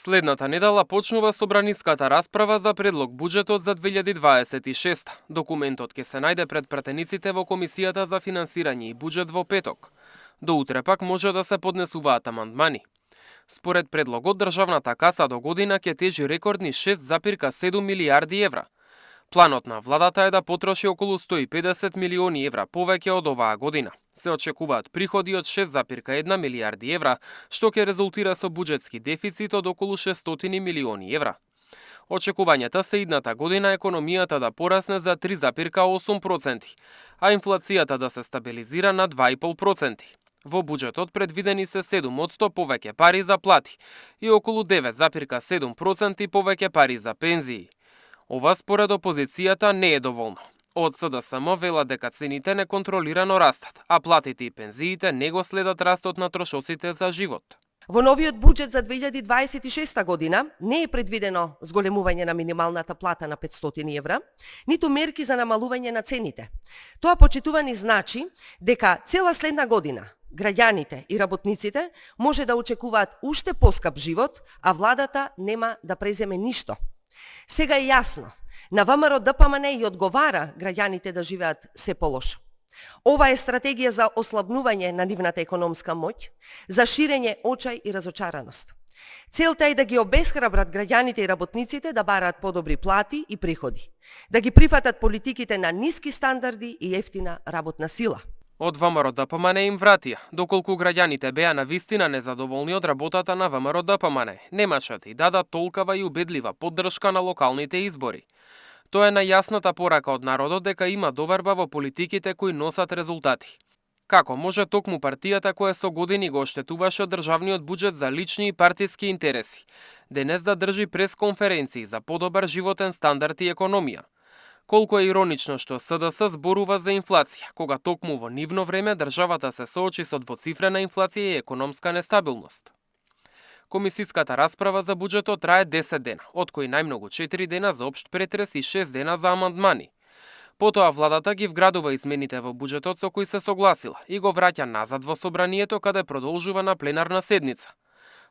Следната недела почнува собраниската расправа за предлог буџетот за 2026. Документот ќе се најде пред пратениците во Комисијата за финансирање и буџет во петок. До утре пак може да се поднесуваат амандмани. Според предлогот, државната каса до година ќе тежи рекордни 6,7 милијарди евра. Планот на владата е да потроши околу 150 милиони евра повеќе од оваа година. Се очекуваат приходи од 6,1 милијарди евра, што ќе резултира со буџетски дефицит од околу 600 милиони евра. Очекувањата се идната година економијата да порасне за 3,8%, а инфлацијата да се стабилизира на 2,5%. Во буџетот предвидени се 7% повеќе пари за плати и околу 9,7% повеќе пари за пензии. Ова според опозицијата не е доволно. Од СДСМ велат дека цените неконтролирано растат, а платите и пензиите не го следат растот на трошоците за живот. Во новиот буџет за 2026 година не е предвидено зголемување на минималната плата на 500 евра, ниту мерки за намалување на цените. Тоа почитувани значи дека цела следна година граѓаните и работниците може да очекуваат уште поскап живот, а владата нема да преземе ништо. Сега е јасно, на ВМРО ДПМН и одговара граѓаните да живеат се полошо. Ова е стратегија за ослабнување на нивната економска моќ, за ширење очај и разочараност. Целта е да ги обесхрабрат граѓаните и работниците да бараат подобри плати и приходи, да ги прифатат политиките на ниски стандарди и ефтина работна сила. Од ВМРО ДПМН им вратија, доколку граѓаните беа на вистина незадоволни од работата на ВМРО ДПМН, немаше да и дадат толкава и убедлива поддршка на локалните избори. Тоа е најјасната порака од народот дека има доверба во политиките кои носат резултати. Како може токму партијата која со години го оштетуваше државниот буџет за лични и партиски интереси, денес да држи пресконференции за подобар животен стандард и економија? Колку е иронично што СДС зборува за инфлација, кога токму во нивно време државата се соочи со двоцифрена инфлација и економска нестабилност. Комисиската расправа за буџетот трае 10 дена, од кои најмногу 4 дена за општ претрес и 6 дена за амандмани. Потоа владата ги вградува измените во буџетот со кои се согласила и го враќа назад во собранието каде продолжува на пленарна седница.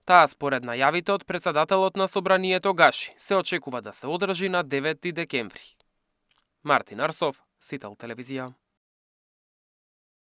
Таа според најавите од председателот на собранието Гаши се очекува да се одржи на 9 декември. Мартин Арсов, Сител телевизија.